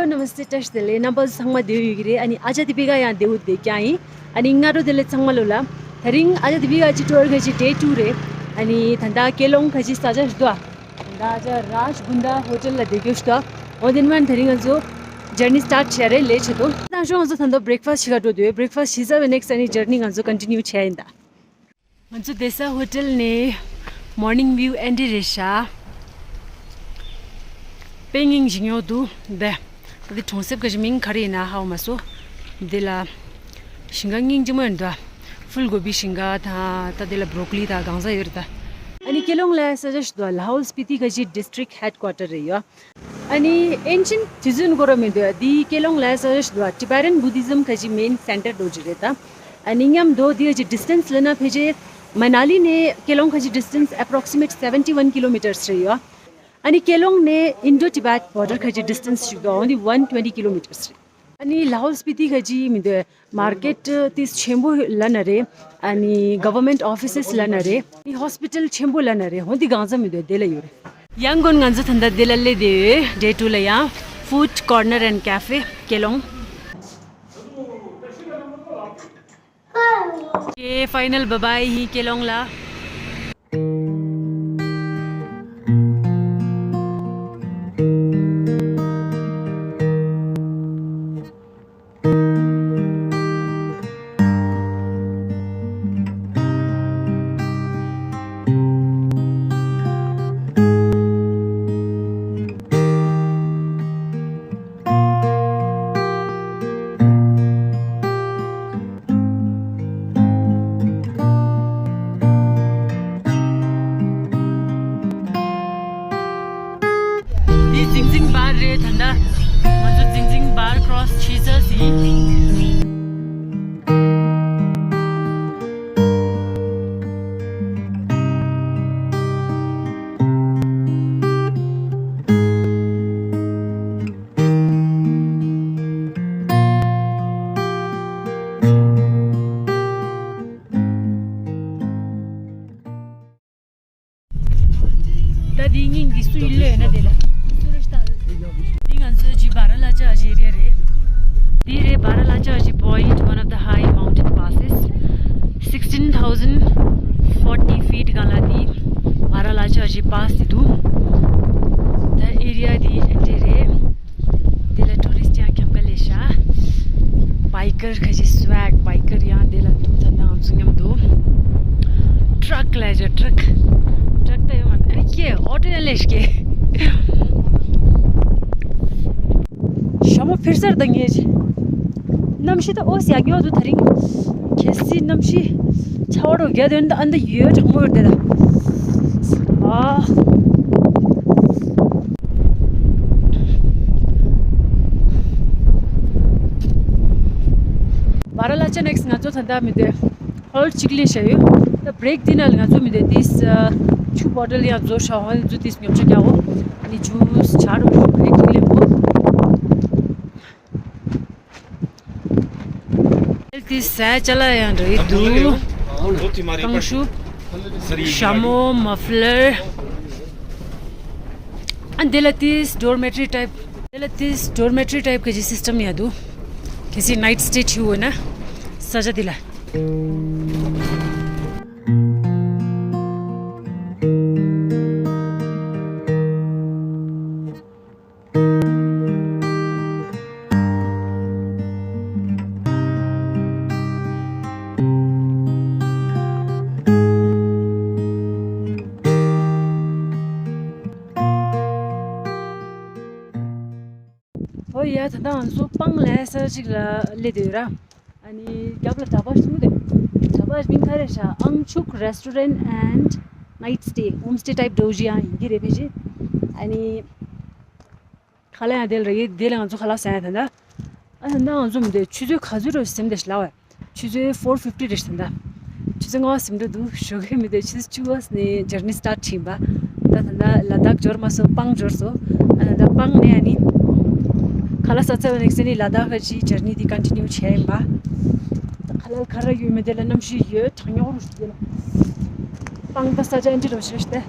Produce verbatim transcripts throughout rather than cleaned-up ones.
Namaste, བཀྲ་ཤིས་བདེ་ལེགས། རྣམ་པ་ཚོ་ཚང་མ་བདེ་པོ་ཡོད་ཀྱི་རེད། ཨ་ནི་ཨ་ཅག་དི་པི་ཀ་ཡང་བདེ་པོ་བསྡད་ཀྱང་ཡིན། ཨ་ནི་སྔ་དྲོ་བདེ་ལེགས་ཚང་མ་ལོ་ལ། དེ་རིང་ཨ་ཅག་དི་པི་ཀ་གི་ཊུར་ག་ཅིག་ཌེ་ཊུ་རེད། ཨ་ནི་ད་ལྟ་ཀེ་ལོང་ག་ཅིག་ས་ཆ་ཞིག་འདུག་ཨ། ད་ཨ་ཅག་རཱཇ་གུན་ཌ་ཧོ་ཊེལ་ལ་བསྡད་རྒྱུ་ཞིག་འདུག་ཨ། འོ་དེ་ནས་མར་དེ་རིང་ང་ཚོ་ཇར་ནི་སི་ཊར་ཊི་བྱས་རེད། ལས་བྱེད་དོ། དང་ཤོག་ང་ཚོ་ད་ལྟ་བྷི་རེག་ཕ་སི་ཊི་བྱེད་ག་འགྲོ་འདུག་བྷི་རེག་ཕ་སི་ཊི་བྱས་ཚར་བའི་ནེག་སི་ཊི་ཨ་ནི་ཇར་ནི་ང་ཚོ་ཀོན་ཊི་ནིའུ་བྱས་ཡིན་ད། ང་ཚོ་བསྡད་ས་ཧོ་ཊེལ་ནས་མོར་ནིང་བིའུ་ཨེ་འདྲ་རེད་ཤག་དཔེ་སྙིང་རྗེ་ཉོ་འདུག་འདི། ད་འདི་གྲོང་གསེབ་ག་ཅིག་མིང་ག་རེ་ཡིན་ན་ཧ་གོ་མ་སོང་། འདི་ལ་ཞིང་ཁ་སྙིང་རྗེ་མོ་ཡོད་འདུག་ཕུལ་གོ་བི་ཞིང་ཁ་དང་ད་འདི་ལ་བྷོ་རོ་ཀོ་ལི་དང་གང་ཟག་ཡོད་རེད་ད། ཨ་ནི་ཀེ་ལོང་ལ་ས་ཆ་ཞིག་འདུག་ལ་ཧོལ་སྤི་ཏི་ག་ཅིག་ཌི་སི་ཊི་རིག་ཧེཌ་ཀོ་ཊར་རེད་ཡོད། ཨ་ནི་ཨེན་ཤེན་ཊི་དུས་ཚོད་འགོར་བ་མི་འདུག་འདི་ཀེ་ལོང་ལ་ས་ཆ་ཞིག་འདུག་ཊི་བེ་ཊན་བུ་དྷི་ཛམ་ག་ཅིག་མེན་སེན་ཊར་འགྲོ་གི་རེད་ད། ཨ་ནི་མཉམ་དུ་འདི་ག་ཅིག་ཌི་སི་ཊན་སི་ལབ་ན་ཕལ་ཆེར་མ་ན་ལི་ནས་ཀེ་ལོང་ག་ཅིག་ཌི་སི་ཊན་སི་ཨེ་པོ་རོག་སི་མེཊ་སེ་ཝེན་ཊི་ཝན་ཀི་ལོ་མི་ཊར་སི་རེད་ཡོད། ཨ་ནི་ཀེ་ལོང་ནས་ཨིན་ཌོ་ཊི་བེཊ་བྷོར་ཌར་ག་ཅིག་ཌི་སི་ཊན་སི་ཞིག་འདུག་འོ་འདི་ཝན་ཊུ་ཝེན་ཊི་ཀི་ལོ་མི་ཊར་སི་རེད། ཨ་ནི་ལ་ཧོལ་སྤི་ཏི་ག་ཅིག་མི་འདུག་མར་ཀེཊ་ཏིས་ཆེན་པོ་ལབ་ན་རེད། ཨ་ནི་གོ་ཝར་མེན་ཊི་ཨོ་ཕི་སེ་སི་ལབ་ན་རེད། ཨ་ནི་ཧོ་སི་པི་ཊལ་ཆེན་པོ་ལབ་ན་རེད། འོ་འདི་གང་ཟག་མི་འདུག་དེ་ལ་ཡོད་རེད། ཡང་གོན་ང་ཚོ་ད་ལྟ་དེ་ལ་སླེབས་བསྡད་ཡོད། ཌེ་ཊུ་ལ་ཡང་། Food Corner and Cafe ཀེ་ལོང་། ཨོ་ཁེ། ཕའི་ནལ་བྷའི་བྷའི་ཧི་ཀེ་ལོང་ལ། འདི་ཛིང་ཛིང་བར་རེད། ད་ལྟ་ང་ཚོ་ཛིང་ཛིང་བར་ཀྲོ་སི་བྱེད་ས་ཟིན། ད་འདི་སྙིང་འདི་སུ་ཡིན་ལོས་ན་དེ་ལ། འདི་ང་ཚོའི་ཇི་བ་ར་ལ་ཅག་ཇི་རེད་རེད། འདི་རེད་བ་ར་ལ་ཅག་ཇི་point, one of the high mountain passes, sixteen thousand forty feet གང་ལ་འདི་བ་ར་ལ་ཅག་ཇི་པཱ་སི་འདུག་ད་ཨེ་རི་ཡ་འདི་འདི་རེད། དེ་ལ་ཊུ་རི་སི་ཊི་ཡང་ཁྱབ་ཁ་ལས་ཤ། བྷའི་ཀར་ཁ་ཤས་སུ་ཝེག་བྷའི་ཀར་ཡང་དེ་ལ་འདུག་ད་ནང་ཚུ་མཉམ་དུ། ཊྲག་ལས་ཤ་ཊྲག་ཊྲག་ད་ཡོད་མ་རེད། ཨ་ཀྱེ་ཨོ་ཊོ་ཡང་ལས་ཤ་ཀྱེ། ཞྭ་མོ་ཕེར་སར་དང་ངེས་ཀྱི། གནམ་གཤིས་ད་ཨོ་སི་ཡག་ཡོད་དུ་ད་རིང་། གལ་སྲིད་གནམ་གཤིས་ཆར་པ་རོ་རྒྱག་དོན་ད་ཨ་འདི་ཡོད་གྲང་མོ་ཡོད་དེ་ད། ཨ། བ་ར་ལ་ཅ་ནེག་སི་ང་ཚོ་ད་ལྟ་མི་འདོད་ཧོལ་གཅིག་ལས་བྱ་ཡོད། ད་བྷི་རེག་འདི་ན་ང་ཚོ་མི་འདོད་ཏིས་ཆུ་བོ་ཊལ་ཡང་བཟོ་ཤ་ཧོལ་ཚོ་ཏིས་ཉོ་ཆ་རྒྱག་འོ། ཨ་ནི་ཇུས་ཆ་རོ་བྷི་རེག་གཅིག་ལས་འོ། ཏིས་ས་ཅ་ལག་ཡང་འདྲ་ཡི་འདུག་གང་ཤུབས། ཞྭ་མོ། མ་ཕི་ལར། ཨ་འདི་ལ་ཏིས་ཌོར་མེ་ཊི་རི་ཊའིབ། འདི་ལ་ཏིས་ཌོར་མེ་ཊི་རི་ཊའིབ་གི་སི་སི་ཊམ་ཡང་འདུག་གལ་སྲིད་ནའིཊ་སི་ཊེ་བྱེད་འོས་ན་ས་ཆ་འདི་ལ། ཨོ་ཡ། ད་ལྟ་ང་ཚོ་སྤང་ལ་ས་ཅིག་ལ་སླེབས་བསྡད་ཡོད་ར། ཨ་ནི་རྒྱབ་ལ་ཌ་བྷ་ཞིག་འདུག་ཌ་བྷ་མིང་ག་རེ་ཤ། ཨང་ཕྱུག་Restaurant and Night Stay, Home Stay type འདྲ་བོ་ཞིག་ཡང་ཡིན་གྱི་རེད་པས་ཞེས། ཨ་ནི་ཁ་ལག་ཡང་དེ་ལ་རེད། དེ་ལ་ང་ཚོ་ཁ་ལག་ཟ་ཡ་ད་ལྟ། ཨ་ད་ལྟ་ང་ཚོ་མི་འདོད་ཆུ་ཚོད་ག་ཚོད་རེད་ཟིན་བསྡད་ཤག་ལབ་པས། ཆུ་ཚོད་ཕོར་ཕིབ་ཊི་རེད་ཤག་ད་ལྟ། ཆུ་ཚོད་ལྔ་པ་ཟིན་འགྲོ་འདུག་ཞོགས་ཀས་མི་འདོད་ཆུ་ཚོད་བཅུ་པ་ནས་ཇར་ནི་སི་ཊར་ཊི་ཕྱིན་པ། ད་ད་ལྟ་ལ་དྭགས་འབྱོར་མ་སོང་། སྤང་འབྱོར་སོང་། ཨ་ད་ལྟ་སྤང་ནས་ཨ་ནི་ཁ་ལག་ཟ་ཚར་བ་ནས་ཟེར་ནས་ལ་དྭགས་ཀྱི་ཇར་ནི་འདི་ཀོན་ཊི་ནིའུ་བྱས་ཡིན་པ། ད་ཁ་ལག་ག་རེ་ཡོད་མེད་དེ་ལ་གནམ་གཤིས་ཡོད་གྲང་ཉོག་རུ་ཞིག་དེ་ལ། སྤང་ད་ས་ཆ་འདི་རུ་ཞོགས་ཏེ།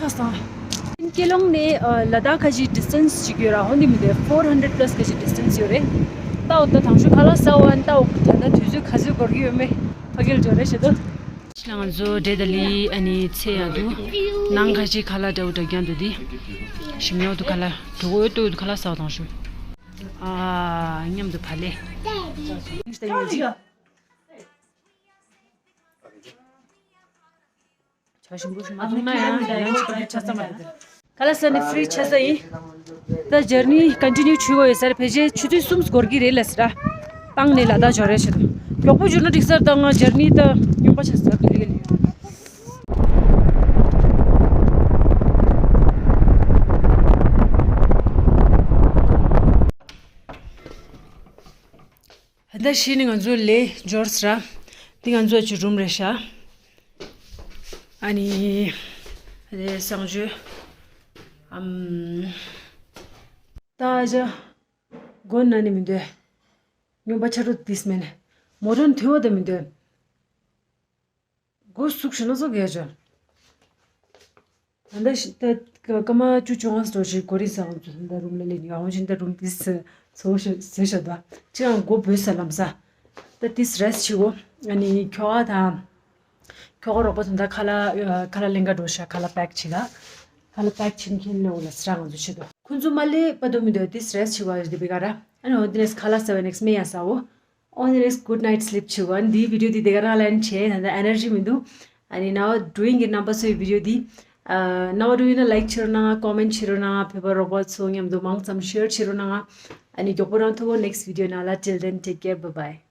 ཁ་སང་། ཀེ་ལོང་ནས་ཨ་ལ་དྭགས་ཁ་ཅིག་distance་ཅིག་ཡོད་ར། འོ་འདི་མི་འདུག four hundred plus་ཁ་ཅིག་distance་ཡོད་རེད། ད་འོ་ད་དང་ཤོས་ཁ་ལག་ཟ་བ་ད་འོ་ད་ད་དུས་ཚོད་ག་ཚོད་འགོར་གྱི་ཡོད་མེད་ཕ་གིར་འབྱོར་རེ་བྱེད་དོ། ང་ཚོ་འབྲས་དང་ལི་ཨ་ནི་ཚལ་ཡག་འདུག་ནང་ཁ་ཅིག་ཁ་ལག་འདྲ་བོ་འདྲ་རྒྱག་འདུག་འདི་ཞིམ་ཡག་འདུག་ཁ་ལག་འགྲོ་གི་ཡོད་འདུག་ཁ་ལག་ཟ་བ་དང་ཤོས། ཨ་མཉམ་དུ་བ་ལེ། ཇ་ཞིམ་པོ་ཞིག་མ་བཙོང་ན་ཡང་ཡང་ཅིག་ཆ་ཚང་མ་རེད། ཁ་ལག་ཟ་ནས་free་ཆགས་ས་ཡིན། ད་journey་continue་བྱེད་དགོས་ཡོད་ས་རེད། ཕལ་ཆེར་ཆུ་ཚོད་གསུམ་འགོར་གྱི་རེད་ལབ་ཟེར་ར། བཏང་ནས་ལ་དྭགས་འབྱོར་རེ་བྱེད་དོ། མགྱོགས་པོ་འབྱོར་ན་འགྲིག་ས་རེད། ད་ང་journey་ད་རྙོག་པ་ཆགས་ས་རེད། ད་ཕྱིས་ནས་ང་ཚོ་ལས་འབྱོར་ཟེར་ར། འདི་ང་ཚོ་གི་room་རེད་ཤག་ཨ་ནི་ཨ་ནི་གསང་སྤྱོད་ཨམ། ད་ཨ་ཅག་སྒོ་ན་ནི་མི་འདོད། སྨྱོན་པ་ཆ་རུ་ཏིས་མེད་ནས་མོ་ཊ་ཐོན་བ་དེ་མི་འདོད། སྒོ་ཟུག་ཞིག་ན་སོ་གས་ཅོ། ད་ལྟ་ཞི་ད་སྐར་མ་བཅུ་བཅོ་ལྔ་ཙམ་ཞིག་གོ་རིམ་ས་ང་ཚོ་ད་ལྟ་རུམ་ལ་སླེབས་ཡོང་། འོན་ཀྱང་ད་རུམ་ཏིས་ཚོ་ཞིག་བཟོས་ཤག་ད་ཅི་ཡང་སྒོ་བོད་ས་ལམ་ས་ད་ཏིས་rest་བྱེད་གོ། ཨ་ནི་ཁྱོ་ག་དང་ཁྱོ་ག་རོགས་པ་དང་ད་ཁ་ལག་ཁ་ལག་ལེན་ག་འགྲོ་ཤག་ཁ་ལག་pack་བྱེད་ག་ཁ་ལག་pack་བྱེད་མཁན་ལོ་ལ་སྲ་ང་ཚོ་ཆེད་དུ་ཁོ་ཚོ་མ་སླེབས་བར་དུ་མི་འདོད་ཏིས་rest་བྱེད་གོ། ཨ་ནི་འོ་དེ་ནས་ཁ་ལག་ཟ་བའི་next་མེ་ཡང་ཟ་འོ། On the next good night sleep བྱེད་དགོས། འདིའི་video་འདི་དེ་ག་རང་ལན་བྱས་ད་ལྟ་energy་མི་འདུག་ཨ་ནི་now doing it རྣམ་པ་ཚོའི་video་འདི་ཨ་རྣམ་པ་འདུག་ཡིན་ན་like་བྱེད་རོགས་གནང་། comment་བྱེད་རོགས་གནང་། བོད་པ་རོགས་པ་ཚོ་མཉམ་དུ་མང་ཙམ་share་བྱེད་རོགས་གནང་། ཨ་ནི་མགྱོགས་པོ་རང་ཐུག་གོ་next video་ནང་ལ། Till then, take care, bye bye.